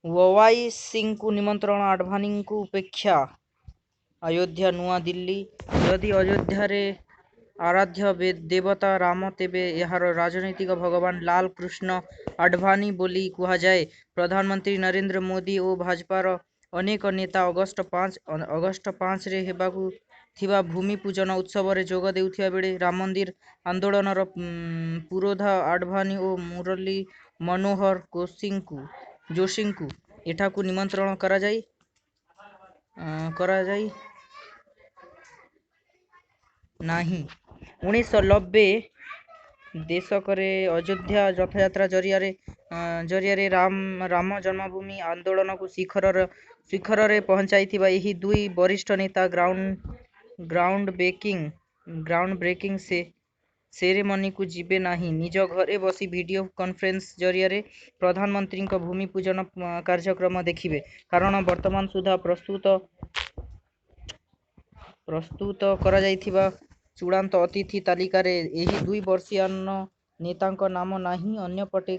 ଓୱାଇସିଙ୍କୁ ନିମନ୍ତ୍ରଣ, ଆଡଭାନୀଙ୍କୁ ଉପେକ୍ଷା। ଅଯୋଧ୍ୟା ନୂଆଦିଲ୍ଲୀ, ଯଦି ଅଯୋଧ୍ୟାର ଆରାଧ୍ୟ ଦେବତା ରାମ ତେବେ ଏହାର ରାଜନୈତିକ ଭଗବାନ ଲାଲ କୃଷ୍ଣ ଆଡଭାନୀ ବୋଲି କୁହାଯାଏ। ପ୍ରଧାନମନ୍ତ୍ରୀ ନରେନ୍ଦ୍ର ମୋଦି ଓ ଭାଜପାର ଅନେକ ନେତା ଅଗଷ୍ଟ 5ରେ ହେବାକୁ ଥିବା ଭୂମି ପୂଜନ ଉତ୍ସବରେ ଯୋଗ ଦେଉଥିବା ବେଳେ ରାମମନ୍ଦିର ଆନ୍ଦୋଳନର ପୁରୋଧା ଆଡଭାନୀ ଓ ମୁରଲୀ ମନୋହର ଯୋଶୀଙ୍କୁ ଏଠାକୁ ନିମନ୍ତ୍ରଣ କରାଯାଇ ନାହିଁ। 1990 ଦଶକରେ ଅଯୋଧ୍ୟା ରଥଯାତ୍ରା ଜରିଆରେ ରାମ ଜନ୍ମଭୂମି ଆନ୍ଦୋଳନକୁ ଶିଖରରେ ପହଞ୍ଚାଇଥିବା ଏହି ଦୁଇ ବରିଷ୍ଠ ନେତା ଗ୍ରାଉଣ୍ଡବ୍ରେକିଂ ସେରେମନିକୁ ଯିବେ ନାହିଁ, ନିଜ ଘରେ ବସି ଭିଡିଓ କନଫରେନ୍ସ ଜରିଆରେ ପ୍ରଧାନମନ୍ତ୍ରୀଙ୍କ ଭୂମି ପୂଜନ କାର୍ଯ୍ୟକ୍ରମ ଦେଖିବେ। କାରଣ ବର୍ତ୍ତମାନ ସୁଦ୍ଧା ପ୍ରସ୍ତୁତ କରାଯାଇଥିବା ଚୂଡ଼ାନ୍ତ ଅତିଥି ତାଲିକାରେ ଏହି ଦୁଇ ବର୍ଷୀୟାନ ନେତାଙ୍କ ନାମ ନାହିଁ। ଅନ୍ୟପଟେ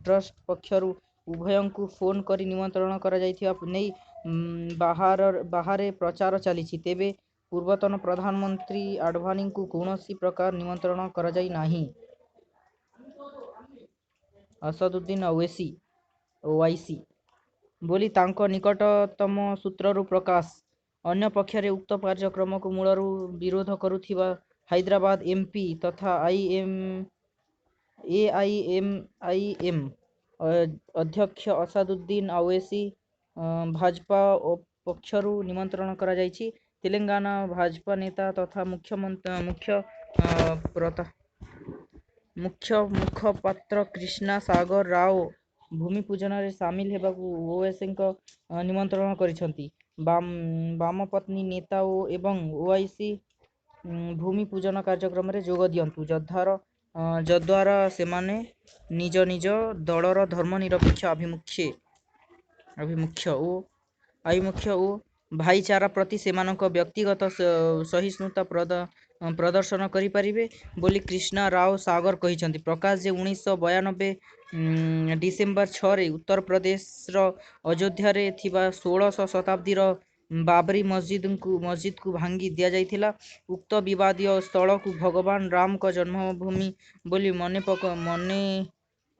ଟ୍ରଷ୍ଟ ପକ୍ଷରୁ ଉଭୟଙ୍କୁ ଫୋନ କରି ନିମନ୍ତ୍ରଣ କରାଯାଇଥିବା ନେଇ ବାହାରେ ପ୍ରଚାର ଚାଲିଛି। ତେବେ ପୂର୍ବତନ ପ୍ରଧାନମନ୍ତ୍ରୀ ଆଡଭାନୀଙ୍କୁ କୌଣସି ପ୍ରକାର ନିମନ୍ତ୍ରଣ କରାଯାଇନାହିଁ। ଅସଦୁଦ୍ଦିନ ଓୱାଇସି ବୋଲି ତାଙ୍କ ନିକଟତମ ସୂତ୍ରରୁ ପ୍ରକାଶ। ଅନ୍ୟପକ୍ଷରେ ଉକ୍ତ କାର୍ଯ୍ୟକ୍ରମକୁ ମୂଳରୁ ବିରୋଧ କରୁଥିବା ହାଇଦ୍ରାବାଦ ଏମପି ତଥା ଏଆଇଏମଆଇଏମ ଅଧ୍ୟକ୍ଷ ଅସାଦୁଦ୍ଦିନ ଓୱାଇସି ଭାଜପା ପକ୍ଷରୁ ନିମନ୍ତ୍ରଣ କରାଯାଇଛି। ତେଲେଙ୍ଗାନା ଭାଜପା ନେତା ତଥା ମୁଖ୍ୟ ମୁଖପାତ୍ର କ୍ରିଷ୍ଣା ସାଗର ରାଓ ଭୂମି ପୂଜନରେ ସାମିଲ ହେବାକୁ ଓୱାଇସିଙ୍କୁ ନିମନ୍ତ୍ରଣ କରିଛନ୍ତି। ବାମପନ୍ଥୀ ନେତା ଏବଂ ଓୱାଇସି ଭୂମି ପୂଜନ କାର୍ଯ୍ୟକ୍ରମରେ ଯୋଗ ଦିଅନ୍ତୁ, ଯଦ୍ଦ୍ୱାରା ସେମାନେ ନିଜ ନିଜ ଦଳର ଧର୍ମନିରପେକ୍ଷ ଆଭିମୁଖ୍ୟ ଓ ଭାଇଚାରା ପ୍ରତି ସେମାନଙ୍କ ବ୍ୟକ୍ତିଗତ ସହିଷ୍ଣୁତା ପ୍ରଦର୍ଶନ କରିପାରିବେ ବୋଲି କ୍ରିଷ୍ଣା ରାଓ ସାଗର କହିଛନ୍ତି। ପ୍ରକାଶ ଯେ, 1992 ଡିସେମ୍ବର 6ରେ ଉତ୍ତରପ୍ରଦେଶର ଅଯୋଧ୍ୟାରେ ଥିବା ଷୋଡ଼ଶ ଶତାବ୍ଦୀର ବାବରୀ ମସଜିଦକୁ ଭାଙ୍ଗି ଦିଆଯାଇଥିଲା। ଉକ୍ତ ବିବାଦୀୟ ସ୍ଥଳକୁ ଭଗବାନ ରାମଙ୍କ ଜନ୍ମଭୂମି ବୋଲି ମନେ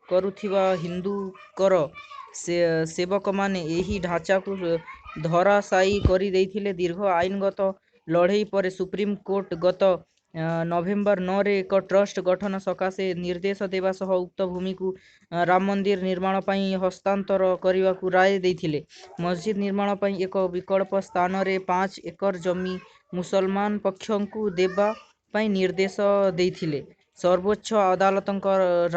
କରୁଥିବା ହିନ୍ଦୁ କର ସେବକମାନେ ଏହି ଢାଞ୍ଚାକୁ ଧରାଶାୟୀ କରିଦେଇଥିଲେ। ଦୀର୍ଘ ଆଇନଗତ ଲଢ଼େଇ ପରେ ସୁପ୍ରିମକୋର୍ଟ ଗତ ନଭେମ୍ବର 9ରେ ଏକ ଟ୍ରଷ୍ଟ ଗଠନ ସକାଶେ ନିର୍ଦ୍ଦେଶ ଦେବା ସହ ଉକ୍ତ ଭୂମିକୁ ରାମମନ୍ଦିର ନିର୍ମାଣ ପାଇଁ ହସ୍ତାନ୍ତର କରିବାକୁ ରାୟ ଦେଇଥିଲେ। ମସଜିଦ ନିର୍ମାଣ ପାଇଁ ଏକ ବିକଳ୍ପ ସ୍ଥାନରେ 5 ଏକର ଜମି ମୁସଲମାନ ପକ୍ଷଙ୍କୁ ଦେବା ପାଇଁ ନିର୍ଦ୍ଦେଶ ଦେଇଥିଲେ। ସର୍ବୋଚ୍ଚ ଅଦାଲତଙ୍କ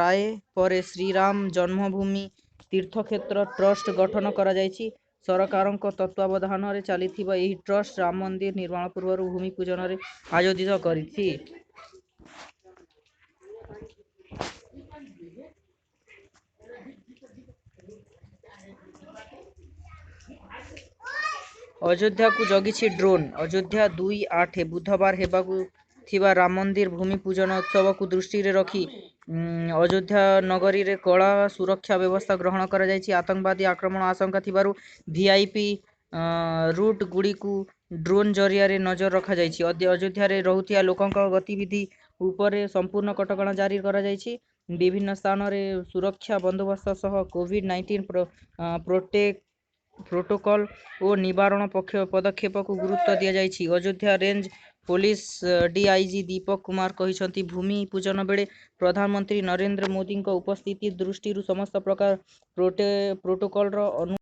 ରାୟ ପରେ ଶ୍ରୀରାମ ଜନ୍ମଭୂମି ତୀର୍ଥକ୍ଷେତ୍ର ଟ୍ରଷ୍ଟ ଗଠନ କରାଯାଇଛି। ସରକାରଙ୍କ ତତ୍ତ୍ୱାବଧାନରେ ଚାଲିଥିବା ଏହି ଟ୍ରଷ୍ଟ ରାମମନ୍ଦିର ନିର୍ମାଣ ପୂର୍ବରୁ ଭୂମି ପୂଜନରେ ଆୟୋଜିତ କରିଛି। ଅଯୋଧ୍ୟାକୁ ଜଗିଛି ଡ୍ରୋନ୍। ଅଯୋଧ୍ୟା, 2-8, ବୁଧବାର ହେବାକୁ ଥିବା ରାମମନ୍ଦିର ଭୂମି ପୂଜନ ଉତ୍ସବକୁ ଦୃଷ୍ଟିରେ ରଖି ଅଯୋଧ୍ୟା ନଗରୀରେ କଡ଼ା ସୁରକ୍ଷା ବ୍ୟବସ୍ଥା ଗ୍ରହଣ କରାଯାଇଛି। ଆତଙ୍କବାଦୀ ଆକ୍ରମଣ ଆଶଙ୍କା ଥିବାରୁ ଭିଆଇପି ରୁଟ୍‌ଗୁଡ଼ିକୁ ଡ୍ରୋନ୍ ଜରିଆରେ ନଜର ରଖାଯାଇଛି। ଅଯୋଧ୍ୟାରେ ରହୁଥିବା ଲୋକଙ୍କ ଗତିବିଧି ଉପରେ ସମ୍ପୂର୍ଣ୍ଣ କଟକଣା ଜାରି କରାଯାଇଛି। ବିଭିନ୍ନ ସ୍ଥାନରେ ସୁରକ୍ଷା ବନ୍ଦୋବସ୍ତ ସହ କୋଭିଡ-19 ପ୍ରୋଟୋକଲ ଓ ନିବାରଣ ପଦକ୍ଷେପକୁ ଗୁରୁତ୍ୱ ଦିଆଯାଇଛି। Ayodhya range police DIG Deepak Kumar କହିଛନ୍ତି, ଭୂମି ପୂଜନ ବେଳେ ପ୍ରଧାନମନ୍ତ୍ରୀ ନରେନ୍ଦ୍ର ମୋଦିଙ୍କ ଉପସ୍ଥିତି ଦୃଷ୍ଟିରୁ ସମସ୍ତ ପ୍ରକାର ପ୍ରୋଟୋକଲର ଅନୁପାଳନ